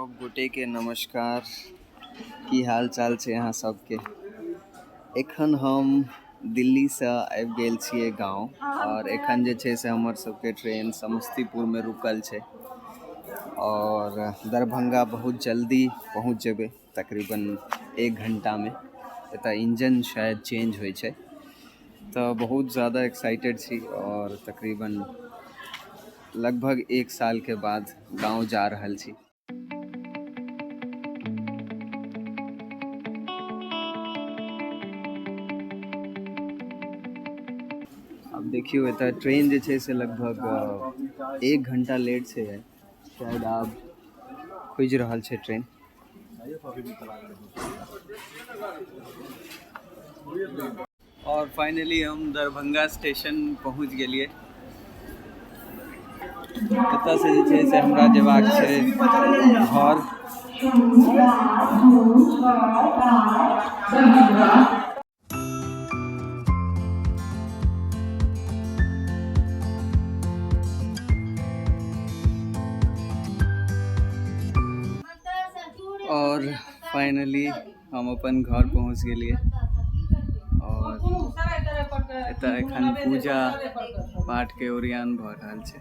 सब गोटे के नमस्कार। की हाल चाल छै अहाँ सबके? एखन हम दिल्ली से आबि गेल छियै गाँव और एखन जे छै से हमर सबके ट्रेन समस्तीपुर में रुकल छै और दरभंगा बहुत जल्दी पहुँच जेबै, तकरीबन 1 घंटा में। एतऽ इंजन शायद चेंज होइ छै, तऽ बहुत ज़्यादा एक्साइटेड छी और तकरीबन लगभग 1 साल के बाद गाँव जा रहल छी। अब देखियौ एतऽ ट्रेन जे छै से लगभग 1 घंटा लेट छै, शायद आब खुजि रहल छै ट्रेन। और फाइनली हम दरभंगा स्टेशन पहुँच गेलियै। एतऽ से जे छै से हमरा जेबाक छै घर। और फाइनली हम अपन घर पहुँच गेलियै और एतऽ एखन पूजा पाठ के ओरियान भऽ रहल छै।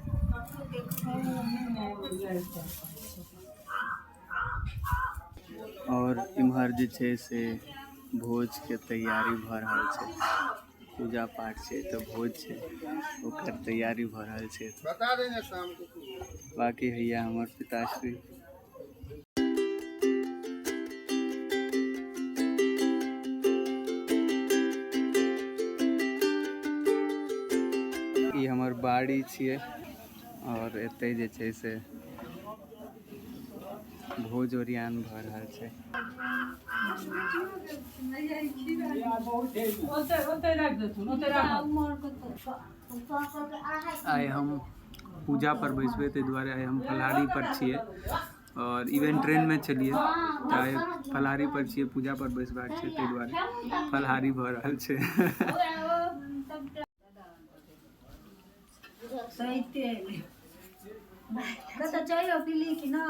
और इम्हर जे छै से भोज के तैयारी भऽ रहल छै, पूजा पाठ छै तऽ भोज छै, ओकर तैयारी भऽ रहल छै। बता देंगे शाम को। बाकी हैया हमर पिताश्री। ई हमर बाड़ी छियै और एतै जे छै से भोज ओरियान भऽ रहल छै। आइ हम पूजा पर बैसबै, ताहि दुआरे आइ हम फलहारी पर छियै और इवेंट ट्रेन में छलियै तऽ आइ फलहारी पर छियै, पूजा पर बैसबाक छै, ताहि दुआरे फलहारी भऽ रहल छै। कतऽ चाहियो पीली कि ना?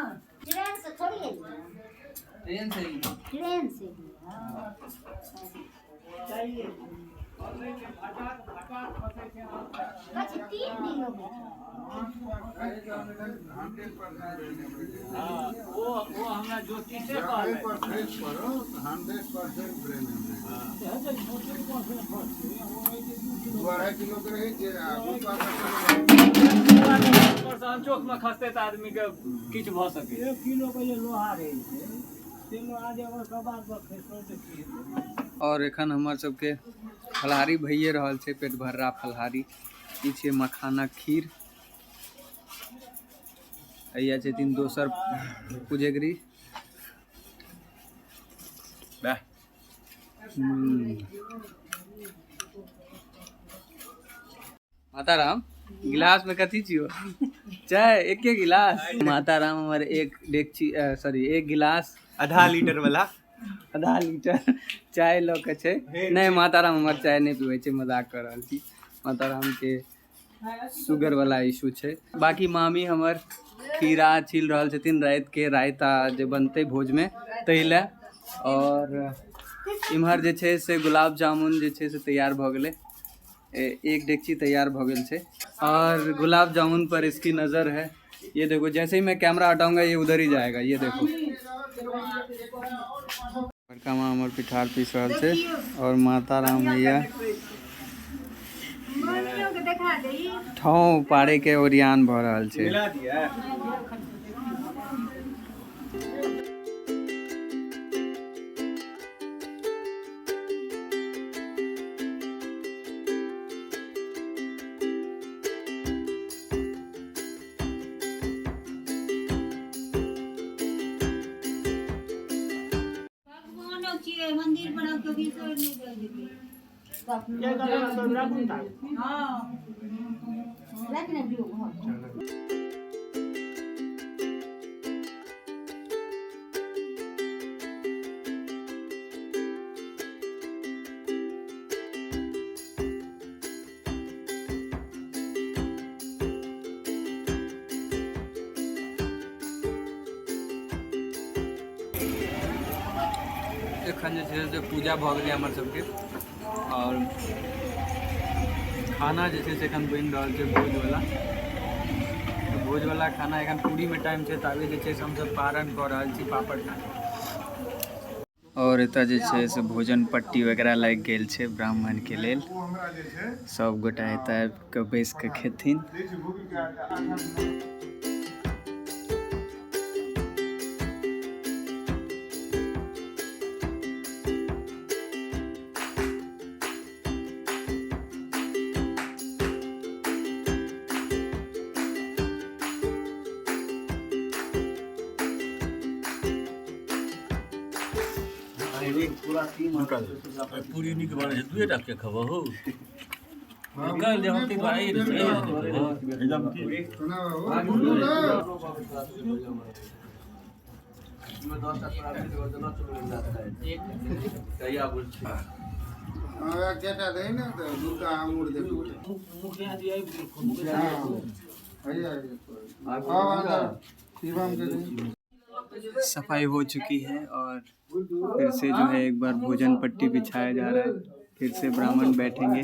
ट्रेन से थोड़ी एलियै। ट्रेन से एलियै। ट्रेन से एलियै, हाँ। अच्छा, 3 दिन हो गए। हाँ, वो हमरा ज्योतिषे कहलै। 100% ब्रेन है। 2.5 किलो के रहै छै, आ ऊपर से अनचोक में खसतै तऽ आदमी के किछु भऽ सकै। 1 किलो के जे लोहा रहै छै, से लोहा जे अगर कबाड़ पर खसतौ तऽ की हेतै? और एखन हमर सबके फलहारी भइए रहल छै, पेट भर्रा फलहारी। ई छै मखानाक खीर। हैया छथिन दोसर पुजगरी। वाह। माता राम, गिलास में कथी छियो? चाय, एके गिलास। माता राम हमर एक डेगची, सॉरी, एक गिलास आधा लीटर वाला, आधा लीटर चाय लऽ के छै। नहि, माता राम हमर चाय नहि पीबै छै, मजाक कऽ रहल छी। माता राम के शुगर वाला इशू छै। बाकी मामी हमर खीरा छील रहल छथिन राति के रायता जे बनतै भोज में ताहि लए। और इम्हर जे छै से गुलाब जामुन जे छै से तैयार भऽ गेलै, एक डेगची तैयार भऽ गेल छै। और गुलाब जामुन पर इसकी नज़र है, ये देखो, जैसे ही मैं कैमरा हटाऊंगा ये उधर ही जाएगा। ये देखो बड़का माँ हमर पिठार पीस रहल छै और माता राम भैया ठाँव पारे के ओरियान भऽ रहल छै। मिला दिया। भगवानक छियै, मंदिर पर आब कभी बिसरि नहि जाइ जेतै। हाँ। राख ने दियौ घर। एखन जे छै से पूजा भऽ गेलै हमर सबके आओर खाना जे छै से एखन बनि रहल छै भोजवला। तऽ भोजवला खाना एखन पूरीमे टाइम छै, ताबे जे छै से हमसब पारण कऽ रहल छी पापड़। और एतऽ जे छै से भोजन पट्टी वगैरह लागि गेल छै ब्राह्मणके लेल। ओ हमरा जे छै सब गोटा एतऽ आबि कऽ बैस कऽ खेथिन। दै छै भूखी के आटा। पूरी नीक बनै छै, दुए टा के खबहु काल्हि जे हम ताहि दुआरे सुना बाबू ना। हाँ, चारिटा दही ने तऽ दूटा अंगूर दे। मुखिया जी आबि गेलखुन। भैया आब शिवम के दही। सफाई हो चुकी है और फिर से जो है एक बार भोजन पट्टी बिछाया जा रहा है, फिर से ब्राह्मण बैठेंगे।